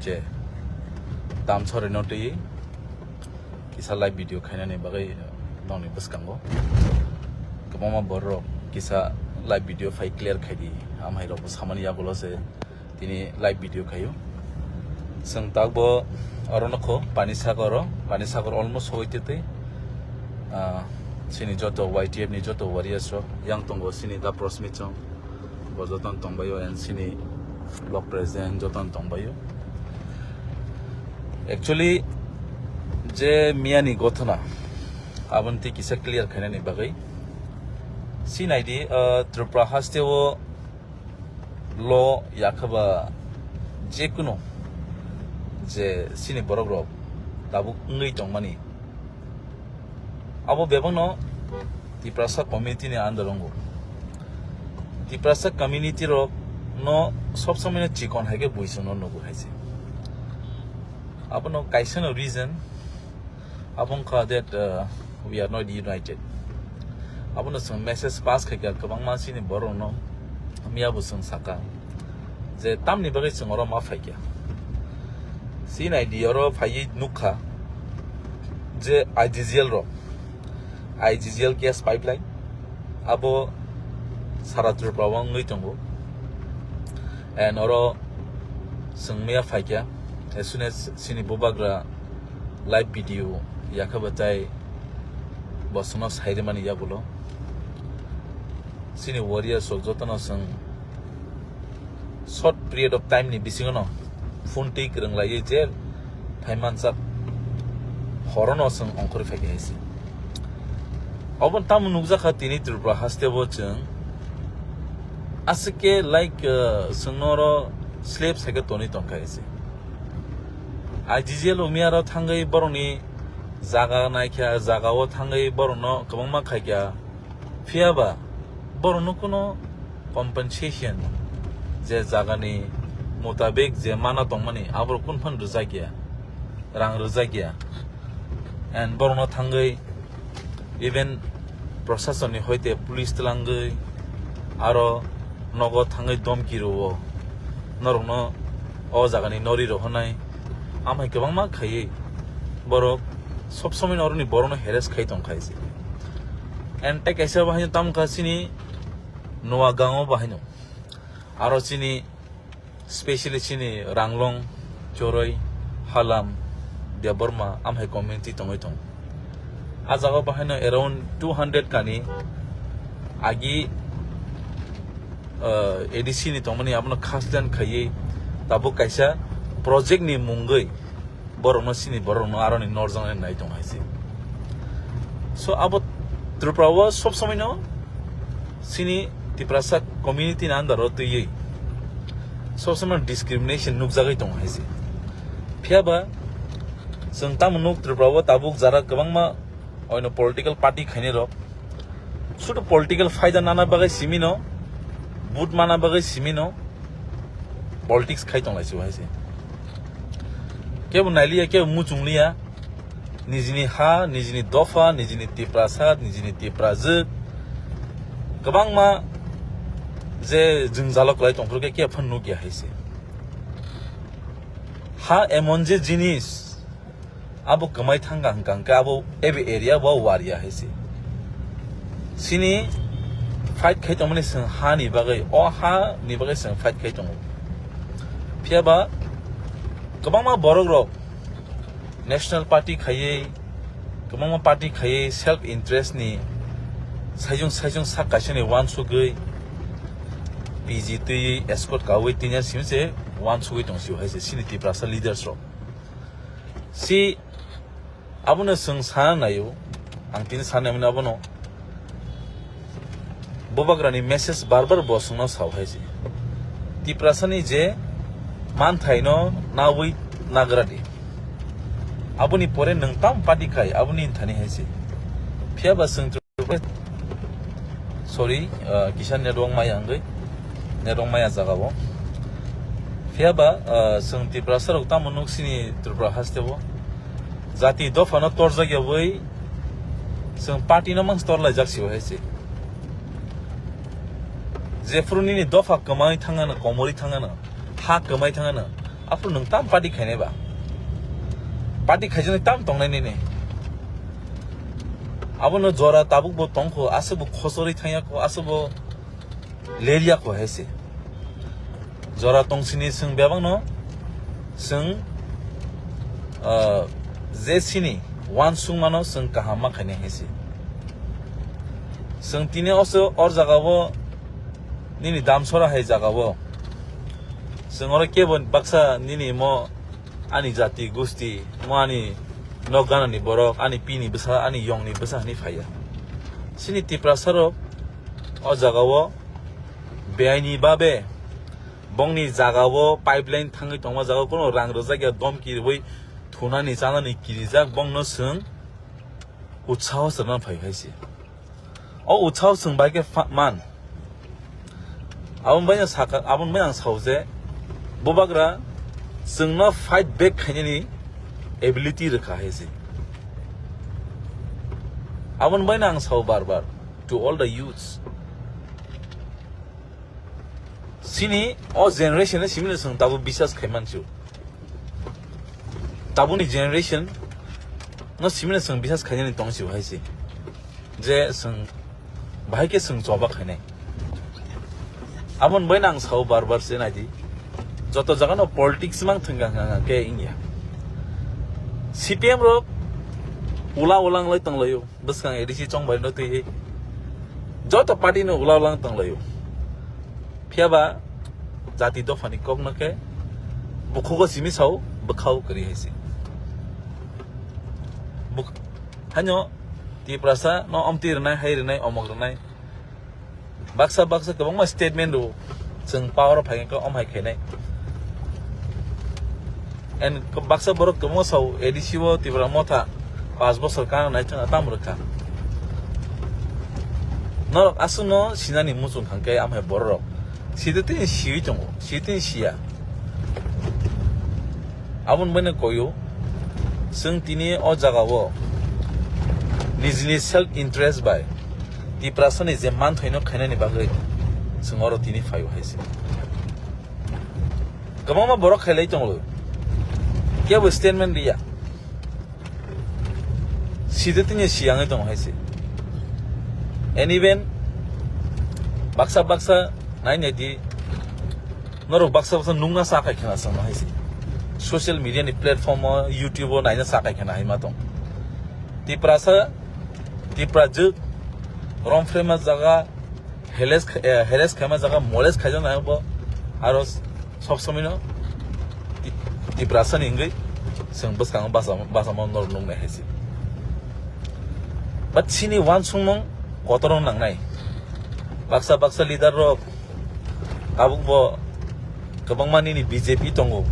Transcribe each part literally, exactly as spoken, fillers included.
je tamsori no twi kisa live video khainani bagwi nokni bwskango kwbangma borok kisa live video phai clear khaidi, amhai rokbo samani yagulo se tini live video khaio. Chwng takbo oro nokho Pani Sagar o, Pani Sagar almost sogwi twi twi, ah, chini joto Y T F ni joto warriors rok yang tongo, chini da Prosmit chong bo joton tongbaio and chini block president joton tongbaio. Actually, je miyani gothona aboni twi kisa clear khainani bagwi si naidi, ah, Tripura haste o lo yakhaba jekunu je sini borok rok tabuk wngwi tongmani, abo bebakno Tiprasa community ni under wngo. Tiprasa community rok no sob somoi no chikon hai khe buisong no nugo hai se. Abono kaisa no reason abo wngkha that, uh, we are not united. Abono chwng message pass khaikha kwbangma chini borok no, miya bo chwng sakha je tamni bagwi chwng oro ma phaikha. Si naidi oro phaiwi nukha je I G G L rok, I G G L gas pipeline abo sara Tripura o wngwi tongo. And oro chwng miya phaikha, as soon as chini bubagra live video yakhaba tai bo chwngno sairimani yagulo. Chini warriors rok jotono chwng short period of time ni bisingo no phone twi kwrwng laiwi je phaimanjak horono chwng ongkhorwi phaikha hai se. Obo tamo nukjakha tini Tripura haste bo chwng aswk khe like, uh, chwngno oro slap sai khe tonwi tongkha hai se. I G G L o miya ro thangwi borokni jaga naikha, jaga o thangwi borokno kwbangma khaikha. Phiya ba borokno kuno compensation je jagani mutabik je mana tongmani aborok kun phan rwjakya, rang rwjakya. And borokno thangwi even prosasonni hoite police twlangwi aro nogo thangwi domki rwo, norokno o jagani nori rohornai, amhai kwbangma khaiwi borok sob somoi no oroni borokno harass khai tongkha hai se. And tei kaisa bo haino tamo kha chini Noagang o bo haino. Aro chini specially chini Ranglong, Choroi, Halam, Debbarma, amhai community tongwi tongo. A jaga o bo haino around two hundred kani agi, uh, A D C ni tongmani abono khasdan khaiwi tabuk kaisa project ni mungwi borokno chini borokno aroni norjaknai nai tong hai se. So abo Tripura o sob somoi no chini Tiprasa community ni under o twiwi sob somoi no discrimination nukjagwi tong hai se. Phiya ba chwng tamo nuk Tripura o tabuk jara kwbangma oino political party khainai rok sudu political faida nana bagwi simi no, vote mana bagwi simi no politics khai tong lai se hai se. Kebo nailiya, kebo muchung liya, nijini ha, nijini dopha, nijini Tiprasa, nijini Tiprajwk, kwbangma je jwngjalo kwlai tongphuru khe kebo phano nukya hai se. Ha emon je jinis, abo kwmai thangkha hwnkha hwnkhe abo ebe area bo wariya hai se. Chini fight khai tongmani chwng ha ni bagwi, o ha ni bagwi chwng fight khai tongo. Phiya ba kwbangma borok rok national party khaiwi, kwbangma party khaiwi self interest ni saichung saichung sak kaisa ni uansugwi P G twi escort kawi tini simi se uansugwi tong sio hai se chini Tiprasa leaders rok. Si abono chwng sana naio, ang tini sana naimani abono. Bubagrani message bar bar bo chwngno sao hai se. Tiprasani je manthaino nawi nagra di. Aboni pore nwng tam party khai, aboni thani hai se. Phiya ba chwng Sorry, uh, kisa network maya wngwi, network maya jaga o. Phiya ba, uh, chwng Tiprasa rok tamo nuk sini Tripura haste o. Jati dopha no torjak ya bai, chwng party no mang tor lai jak si hai se. Jephuru nini dopha kwmai thangana, komori thangana, ha kwmai thangana, Aphuru nwng tam party khainai ba? Party khaijaknai tam tongnai nini? Abono jora tabuk bo tongkho, aswk bo khochorwi thangya kho, aswk bo lerya kho hai se. Jora tongsini chwng bebakno chwng, ah, je sini uansukmano chwng kaham ma khainai hai se. Chwng tini oso or jagao nini damsora hai jagao chwng oro kebo baksa nini mo ani jati gusti, mo ani nok ganani borok, ani pini bwsa, ani yongni bwsa hwnwi phaiya. Chini Tiprasa rok o jagao beaini babe bongni jagao pipeline thangwi tongma jagao kuno rang rwjakya domki rwui thunani chanani kirijak bongno chwng utsaho chwrwngna phai hai se. O utsaho chwng bai khe fa-, man. Aboni bai no saka, aboni bai ang sao je, bubagra chwngno fight back khainani ability rwkha hai se. Aboni bai no ang sao bar bar to all the youths. Chini o generation no simi no chwng tabuk bisas khai mansu. Tabukni generation no simi no chwng bisas khainani tongsi hai se. Je chwng bahai khe chwng choba khainai. Aboni bai no ang sao bar bar se naidi. Joto jaga no politics mang thwng kha khe India. C P M rok ula ula wng lai tong laio. Bwskang A D C chongbai no twi joto party no ula ulang tong laio. Phiya ba jati dopha ni kok no khe bukhugo simi sao bwkhao kwrwi hai se. Buk-, hanyo Tiprasa no omtwi rwnai, hai rwnai, omok rwnai. Baksa baksa kwbangma statement rwo, chwng power o phai khe om hai khainai. And baksa borok kwbangma sao A D C o Tipra Motha panch bosor kana nai chwng tam rwkha. Norok aswkno sinani muchung kha khe amhai borok sidi tini siwi tongo, sidi tini siya. Aboni bai no koyo, chwng tini o jagao nijini self interest bai Tiprasani je manthaino khainani bagwi chwng oro tini phaio hai se. Kwbangma borok khailai tongo, kebo statement riya. Sidi tini siyangwi tongo hai se. And even baksa baksa nai nai di, norok baksa baksa nungna sa khai khena chwng hai se. Social media ni platform o, YouTube o naina sa khai khena hai ma tong. Tiprasa, Tipra jwk, romfrema jaga, heles, eh, heles khaima jaga, moles khaijak nai bo, aro sob somoi no Ti-, Tiprasa ni wngwi chwng bwskango basa, basa ma norok nuknai hai se. But chini uansukmung kotor wng nangnai. Baksa baksa leader rok tabuk bo kwbangma nini B J P tongo,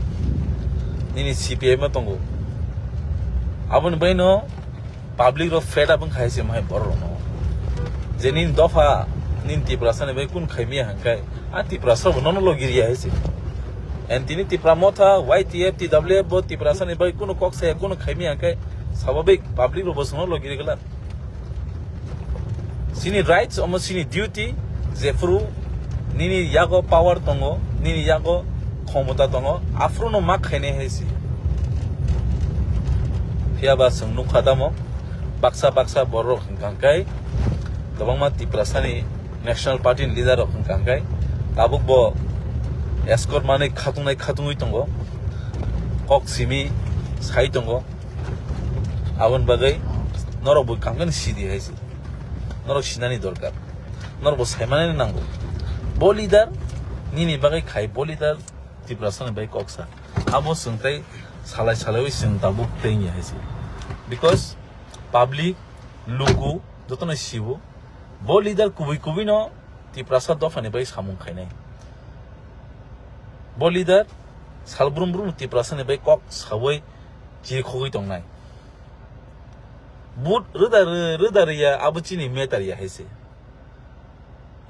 nini C P I M o tongo. Aboni bai no public rok fed up wngkha hai se, mohai borok rokno je nini dopha, nini Tiprasa ni bai kun khaimiya hwnkhai, a Tiprasa rokbo nono logi riya hai se. And tini Tipra Motha, Y T F, T W F bo Tiprasa ni bai kunu kok saya, kunu khaimiya hwnkhai, swababik public rokbo chwngno logi rigwla. Chini rights omo chini duty, jephuru nini yago power tongo, nini yago khomota tongo, aphuru no ma khainai hai se. Phiya ba chwng nukha tamo, baksa baksa borok hwnkha hwnkhe kwbangma Tiprasani National Party ni leader rok hwnkha hwnkhe tabuk bo escort manwi khatungnai khatungwi tongo, kok simi sai tongo. Aboni bagwi norok bo kangkhe sidi hai se. Norok sinani dorkar. Norok bo saimanani nango. Bo leader nini bagwi khai, bo leader Tiprasani bai kok sa. Abo chwng tei salai salaiwi chwng tabuk tei ya hai se. Because public, luku, jotono sibo. Bo leader kubui kubui no Tiprasa dophani bai samung khainai. Bo leader salbrum brum Tiprasani bai kok sawi chirikhogwi tongnai. But rwda rw-, rwda rwya abo chini matter ya hai se.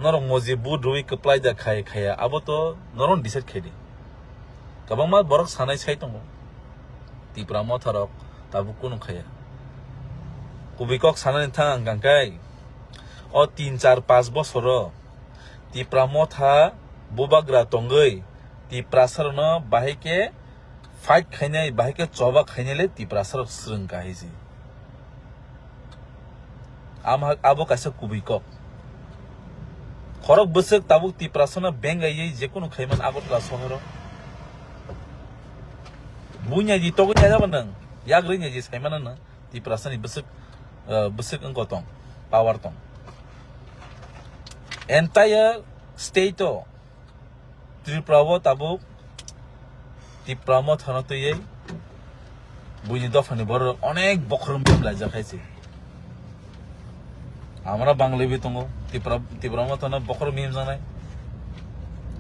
Norok moji but rwi kwplai da khai khaya abo to norok decide khai di. Kwbangma borok sanai sai tongo. Tipra Motha rok tabuk kunu khaya. Kubui kok sanani thang ang kangkai. O tin char panch bosoro Tipra Motha bubagra tongwi Tiprasa rokno bahai khe Fight khainai, bahai khe choba khainai le Tiprasa rok swrwng kahai se. Ama, abo kaisa kubui kok. Khorok bwswk tabuk Tiprasano bengaiwi jekunu khaiman Agartala sohoro. Bunya di togwi naijaba nwng, yagri nai di saimano nwng, Tiprasani bwswk, eh, bwswk wngko tong, power tong. Entire state o Tripura o tabuk Tipra Mothano twiwi buini dophani borok onek bokhorok mim laijak hai se. Amra Bangladesh tongo, Tipra, Tipra Mothano bokhorok mim janai.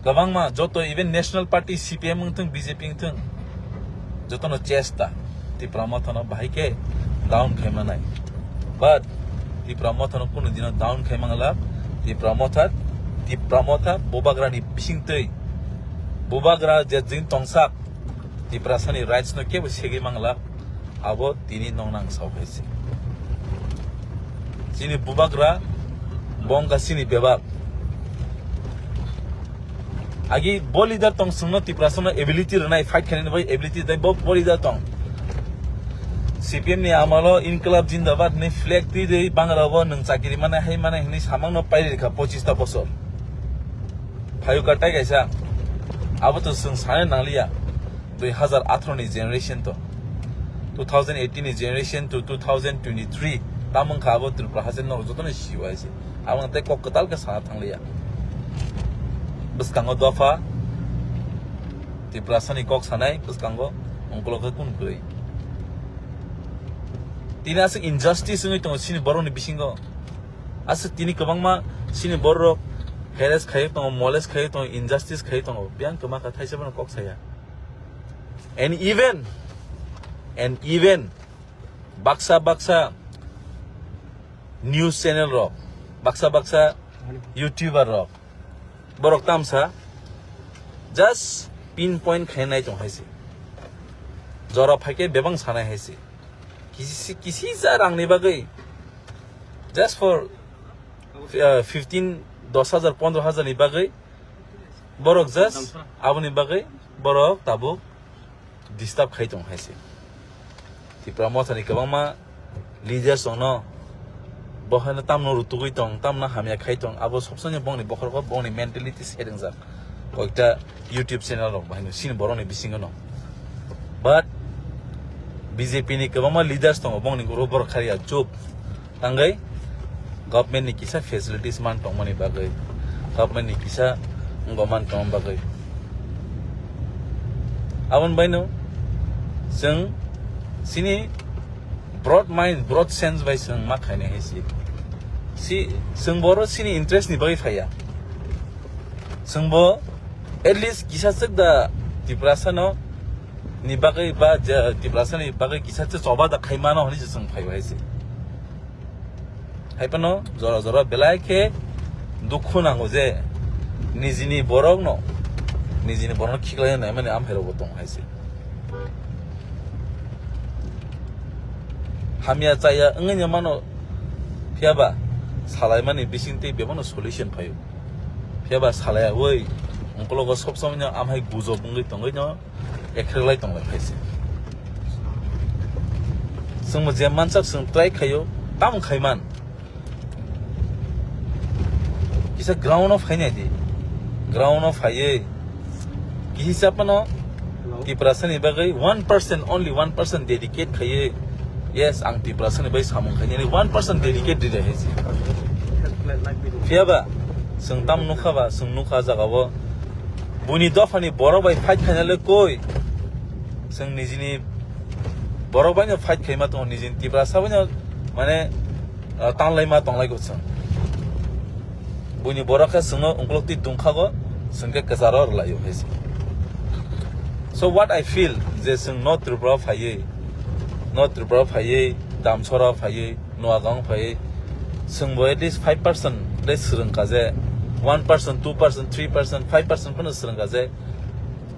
Kwbangma joto even National Party C P M wngthung, B J P wngthung, jotono chesta Tipra Mothano bahai khe down khaima nai. But Tipra Mothano kunu dino down khai mangla. Tipra Motha, Tipra Motha Bubagrani bisingtwi, Bubagra je jin tongsak, Tiprasani rights no kebo segwi mangla. Abo tini nong nang sao hai se. Chini Bubagra bongka chini bebak. Agi bo leader tong sungno Tiprasano ability rwnai, fight khainani bai ability dai bo, bo leader tong. C P M ni amalo Inqilab Zindabad ni flag twi dei Bangla bo nwng chakiri mane hai mane hinwi samang no pairi rikha pochista bosor. Phayuka tai kaisa. Abo to swng sane nangliya. Dui hazar atharo ni generation to, two thousand eighteen ni generation to two thousand twenty-three, tamung kha abo Tripura haste no joto no siwa hai se. Abo tei kok kwtal khe sana thangliya. Bwskango dopha, Tiprasani kok sanai bwskango ungkulok khe kun kwrwi. Tini aswk injustice wngwi tongo chini borokni bisingo. Aswk tini kwbangma chini borok harass khai tongo, molest khai tongo, injustice khai tongo. Biyang kwma kha thaisa bono kok saya. And even, and even baksa baksa news channel rok, baksa baksa YouTuber rok, borok tamsa just pinpoint khainai tong hai se. Jora phaikhe bebang sanai hai se. Kisi, kisisa rangni bagwi, just for, uh, fifteen, dos hajar, pondro hajar ni bagwi borok just aboni bagwi borok tabuk disturb khai tong hai se. Tipra Mothani kwbangma leaders tongno, bo haino tamno rutugwi tong, tamno hamya khai tong, abo sobsoni bongni bokhorok, bongni mentality set wngjak. Koikta YouTube channel rok bahaino chini borokni bisingo no. But B J P ni kwbangma leaders tongo, bongni guru borok khariya chup. Tangwi government ni kisa facilities man tongmani bagwi, government ni kisa wngbo man tongmani bagwi. Aboni baino chwng chini broad mind, broad sense bai chwng ma khainai hai se. Si, chwng boro chini interest ni bagwi phaiya. Chwng bo at least kisa chwk da Tiprasa no ni bagwi ba je Tiprasa ni bagwi kisa chwk choba da khai mano hwnwi se chwng phaibo hai se. Hai phano jora jora belai khe dukhu nango je nijini borok no, nijini borok no khiklai naimani amhai rok bo tong hai se. Hamya chaya wngwi no mano, phiya ba salaimani bising tei bebakno solution phaio. Phiya ba salaiyawi ungkologo sob somoi no amhai gujob wngwi tongwi no ekhrek lai tong lai phai se. Chwng bo je mansak chwng try khaio, tamo khai man. Kisa ground o phainai di. Ground o phaiwi kisa phano Tiprasa ni bagwi one percent, only one percent dedicate khaiwi, yes, ang Tiprasa ni bai samung khainani one percent dedicate di hai se. Phiya ba chwng tam nukha ba, chwng nukha jaga o buini dopha ni borok bai fight khaina le koi. Chwng nijini borok bai no fight khaima tongo, nijini Tiprasa bai no mane, ah, tanlaima tonglaiko chwng. Buini borok khe chwngno ungkuluk twi dungkhago, chwng khe kwcharo rwlaio hai se. So what I feel, je chwng North Tripura phaiwi, North Tripura phaiwi, Damsora phaiwi, Noagang phaiwi, chwngbo at least five percent le swrwngkha je, one percent, two percent, three percent, five percent phano swrwngkha je,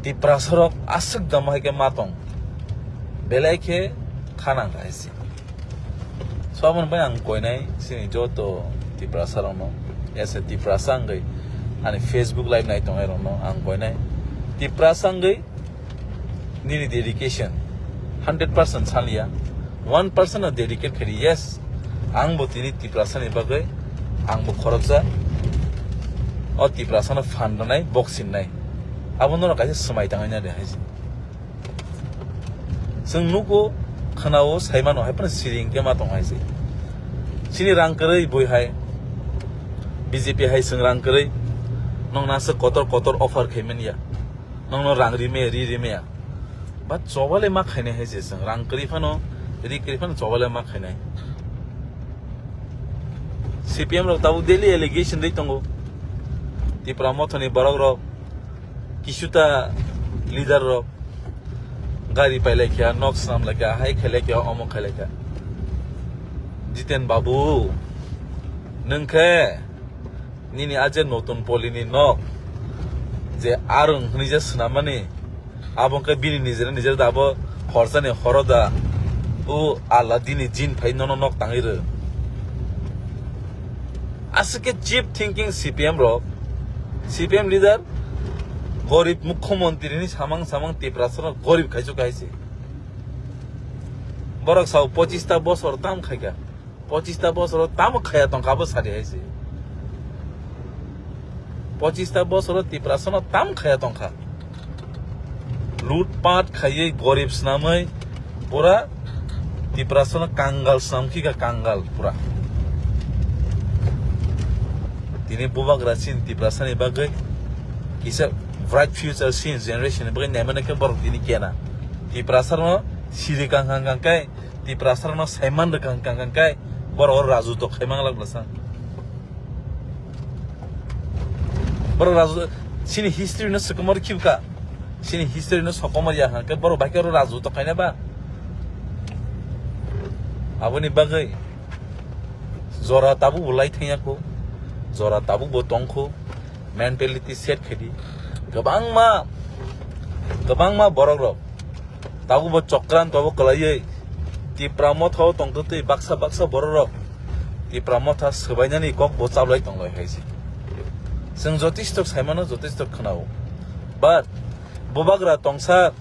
Tiprasa rok aswk dam hai khe ma tong, belai khe kha nang kha hai se. So aboni bai ang koinai chini joto Tiprasa rokno, as a Tiprasa wngwi ani Facebook live nai tongnai rokno ang koinai, Tiprasa wngwi Nini dedication hundred percent saliya, one percent no dedicate khaidi. Yes, ang bo tini Tiprasani bagwi, ang bo khoroksa, o Tiprasano phan rwnai, boxing nai. Abo norok kaisa swmai tangwi nai de hai se. Chwng nugo, khwnao, saimano, hai phano siring khe ma tong hai se. Chini rang kwrwi bui hai, B J P hai chwng rang kwrwi, nokna se kotor kotor offer khai man ya. Nokno rang ri me, ri ri me ya. But chobale ma khainai hai se chwng. Rang kwrwi phano, ri kwrwi phano chobale ma khainai. C P M rok tabuk daily allegation ri tongo. Tipra Mothani borok rok, kisuta leader rok, gari pailai kha, nok swnam lai kha, hai khailai kha, omo khailai kha. Jiten Babu, nwng khe nini a je notun polini nok je arung hwnwi je swnamani, abo wngkhe bini nijera nijera da abo horsani horo da, o Allah dini jin phai nono nok tangwi rw. Aswk khe cheap thinking C P M rok, C P M leader, gorib mukhyamantri ni samang samang Tiprasa rok gorib khaisuk hai se. Borok sao pochista bosor tam khaikha. Pochista bosoro tamo khaya tongkha abo sadi hai se. Pochista bosoro Tiprasano tam khaya tongkha. Lut pat khaiwi gorib swnamwi pura Tiprasano kangal swnam khika kangal pura. Tini bubagra sin Tiprasani bagwi kisa bright future sin generation ni bagwi naimani khe borok tini kena. Tiprasano siri kang kang kang kai Tiprasarokno saiman rwkha hwnkha hwnkha khe borok oro rajutwa khai manglak bwsa. Borok raju chini history no swkang oro khibka. Chini history no sokomor ya hwnkha khe borok bai khe oro rajutwa khaina ba. Aboni bagwi jora tabuk bo lai thangya kho. Jora tabuk bo tong kho. Mentality set khaidi. Kwbangma, kwbangma borok rok tabuk bo chokran tabuk kwlaiwi Tipra Motha o tongtwtwi baksa baksa borok rok Tipra Motha swbainani kok bo chablai tonglai hai se. Chwng jotisto saimano, jotisto khwnao. But bubagra tongsa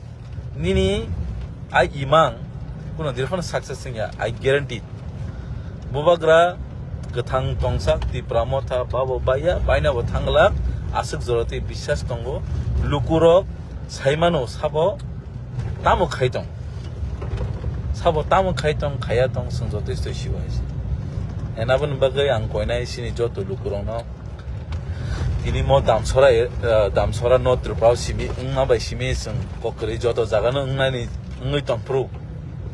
nini ai imang kuno dirphano success wngya, I guarantee. Bubagra kwthang tongsa Tipra Motha babo baiya, baina bo thanglak, aswk jorotwi biswas tongo. Lukurok saimano sabo tamo khai tong. Sabo tamo khai tong, khaya tong, chwng jotoisto siwo hai se. And aboni bagwi ang koinai sini joto lukurokno tini mo Damsora, eh, Damsora North Tripura o simi wngma bai simi chwng kokrwi joto jaga no wngnani wngwi tong phuru.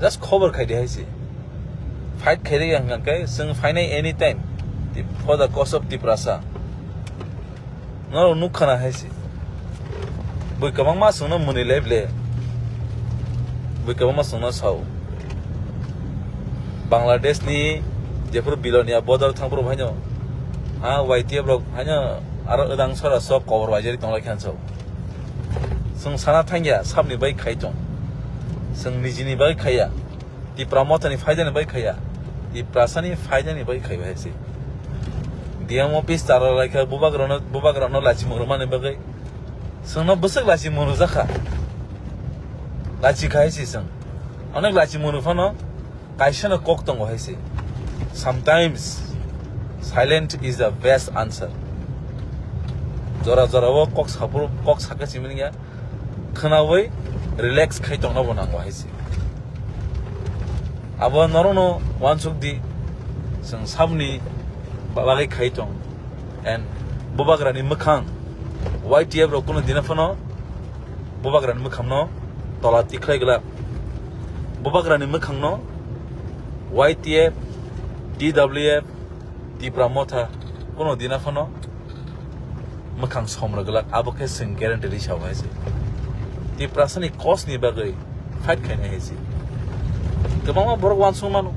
Just khobor khai di hai se. Fight khai di hwnkha khe chwng phainai anytime. Tip-, for the cause of Tiprasa. Norok nukha na hai se. Bui kwbangma chwngno mwnwi lai ble. Bui kwbangma chwngno sao. Bangladesh ni jephuru Bilonia border thangphuru haino, ha, Y T F rok haino aro wdang sora sok kobor waijari tonglai khan sao. Chwng sana thangya, sabni bai khai tong. Chwng nijini bai khaiya. Tipra Mothani phaidani bai khaiya. Tiprasani phaidani bai khai hai se. D M office tara lai kha bubagrano, bubagrano lachi murumani bagwi. Chwngno bwswk lachi murujakha. Lachi khai se chwng. Onek lachi muru phano kaisa no kok tongo hai se. Sometimes silent is the best answer. Jora jora o kok sapuru, kok sakha chimini ya. Khwnawi relax khai tongna bo nango hai se. Abo norokno uansuk di, chwng saboni bagwi khai tong. And bubagrani mwkhang, Y T F rok kuno dina phano bubagrani mwkhangno tola tikhlai glak. Bubagrani mwkhangno Y T F, T W F, Tipra Motha kuno dina phano mwkhang somrok glak, abo khe chwng guarantee risa hai se. Tiprasani cause ni bagwi fight khainai hai se. Kwbangma borok uansuk mano.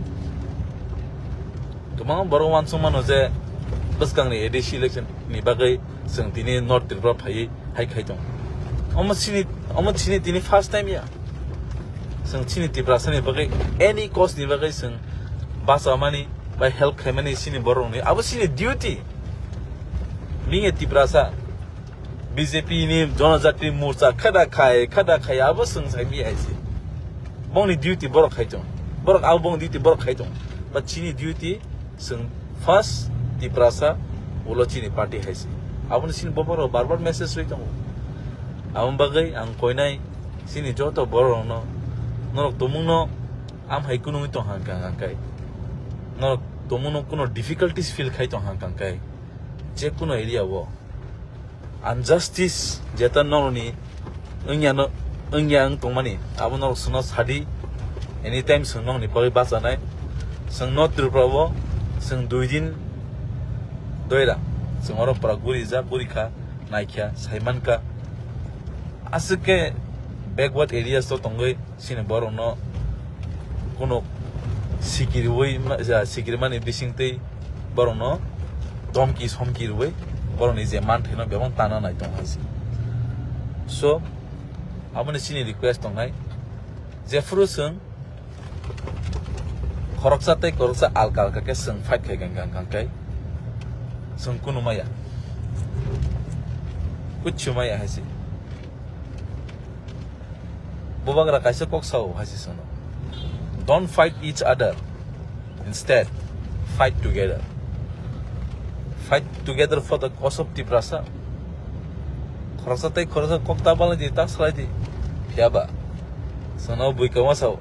Kwbangma borok uansuk mano je bwskangni A D C election ni bagwi chwng tini North Tripura phaiwi hai khai tong. Omo chini, omo chini tini first time ya. Chwng chini Tiprasani bagwi any cause ni bagwi chwng bachamani bai help khaimani chini borokni. Abo chini duty. Being a Tiprasa, B J P ni Janajati Morcha khada khai, khada khai, abo chwng sai mi hai se. Bongni duty borok khai tong. Borok abo bongni duty borok khai tong. But chini duty chwng first Tiprasa, ulo chini party hai se. Aboni chini boborok bar bar message rwi tongo. Aboni bagwi ang koinai chini joto borok rokno, norok tumungno am hai kunui tong hang kang hang kai. Norok tumungno kuno difficulties feel khai tong hang kang kai. Je kuno area o injustice jeta norokni wngya no, wngya wng tongmani, abo norok chwngno sadi, anytime chwng nokni bagwi bachanai. Chwng North Tripura o chwng dui din doira, chwng oro pura guri ja, guri kha, naikha, saimankha. Aswk khe backward areas o tongwi chini borokno kuno sikiriwi ma-, ja, sikirimani bisingtwi borokno domki somki rwi borokni je manthaino bebak tana nai tong hai se. So, aboni chini request tongnai, jephuru chwng khoroksa tei khoroksa alka alka khe chwng fight khai kang kang kang kai chwng kunu maya, kuchu maya hai se. Bubagra kaisa kok sao hai se chwngno, "Don't fight each other, instead fight together. Fight together for the cause of Tiprasa." Khoroksa tei khoroksa kok ta balai di, ta salai di. Phiya ba chwngno bui kwma sao,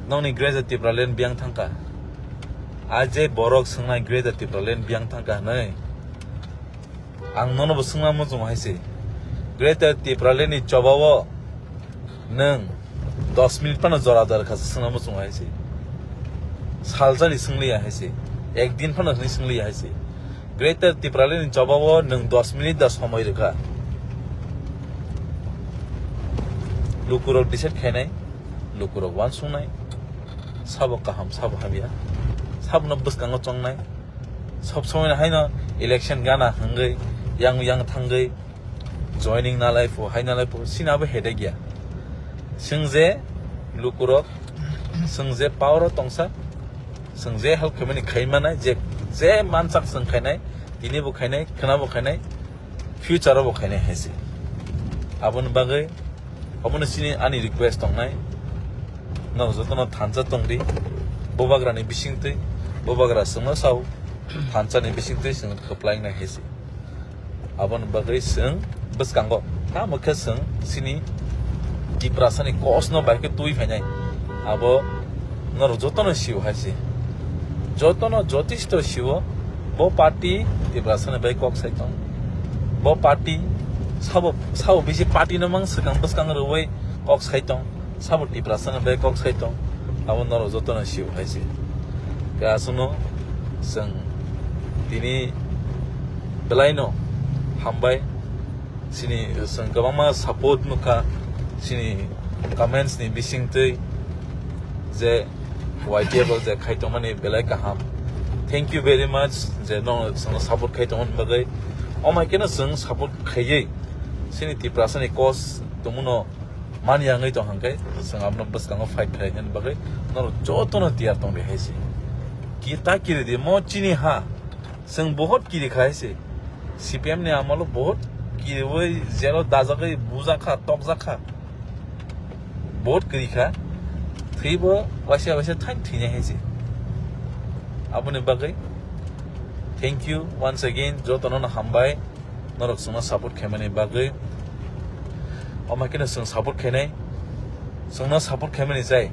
"Nokni Greater Tipraland biyang thangkha. A je borok swngnai Greater Tipraland biyang thangkha hwnwi." Ang nono bo swngna muchungo hai se. Greater Tipraland ni choba o nwng dos minute phano jora jora kha swngna muchungo hai se. Salsa ni swngli ya hai se. Ek din phano ni swngli ya hai se. Greater Tipraland ni choba o nwng dos minute da somoi rwkha. Lukurok decide khainai, lukurok uansuknai. Sabo kaham, sabo hamya. Sabono bwskango chongnai. Sob somoi haino election gana hwngwi, yang yang thangwi, joining nalai pho, hai nalai pho, sini abo headache ya. Chwng je lukurok, chwng je power o tongsa, chwng je help khaimani khaimanai, je, je mansak chwng khainai, tini bo khainai, khwna bo khainai, future o bo khainai hai se. Aboni bagwi, obono chini ani request tongnai, norok jotono thansa tongdi, bubagrani bisingtwi, bubagra chwngno sao, thansa ni bisingtwi chwng kwplai nai hai se. Aboni bagwi chwng bwskango, tamo khe chwng chini Tiprasani kosno bai khe twi phainai. Abo norok jotono sio hai se. Jotono jotisto sio, bo party Tiprasani bai kok sai tong. Bo party sabo, sabo bisi party no mang swkang bwskang rwui kok sai tong. Sabo Tiprasani bai kok sai tong. Abo norok jotono sio hai se. Khe aswkno chwng tini belaino hambai. Chini chwng kwbangma support nukha chini comments ni bisingtwi, je Y T F rok je khai tongmani belai kaham. Thank you very much je no chwngno support khai tongmani bagwi. Omai keno chwng support khaiwi chini Tiprasani cause tongmano mani yangwi tong hangkhe chwng abono bwskango fight khlainani bagwi norok jotono tiyar tong di hai se. Ki ta kiri di mo chini ha. Chwng bohot kiri kha hai se. C P M ni amolo bohot kiriwi jelo dajagwi bujakha, tokjakha. Bohot kiri kha. Thwibo waisa waisa thain thwinai hai se. Aboni bagwi thank you once again, jotono no hambai. Norok chwngno support khaimani bagwi. Omo khe no chwng support khainai. Chwngno support khaimani chai.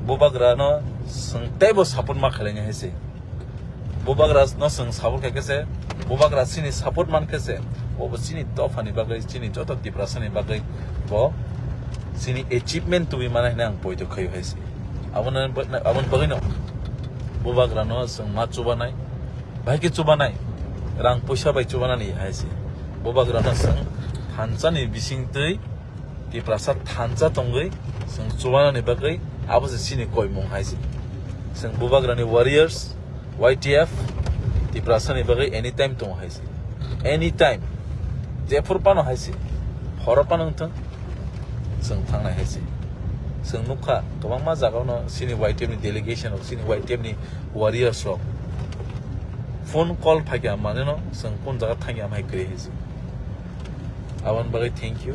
Bubagrano chwng teibo support ma khlainai hai se. Bubagra no chwng support khai khe se, bubagra chini support man khe se, bo bo chini dophani bagwi, chini joto Tiprasani bagwi bo chini achievement tubui mano hinwi ang poito khaio hai se. Aboni, aboni bagwi no bubagra no chwng ma chubanai, bai khe chubanai, rang puisa bai chubanani hai se. Bubagra no chwng thansa ni bising twi Tiprasa thansa tongwi chwng chubanani bagwi abo se chini koimung hai se. Chwng bubagrani warriors, Y T F, Tiprasani bagwi anytime tongo hai se. Anytime. Jephuru phano hai se. Horo phano wngthung. Chwng thangnai hai se. Chwng nukha kwbangma jagao no chini Y T F ni delegation rok, chini Y T F ni warriors rok phone call phaikha manwi no chwng kun jaga thangya hai kwrwi hai se. Aboni bagwi thank you.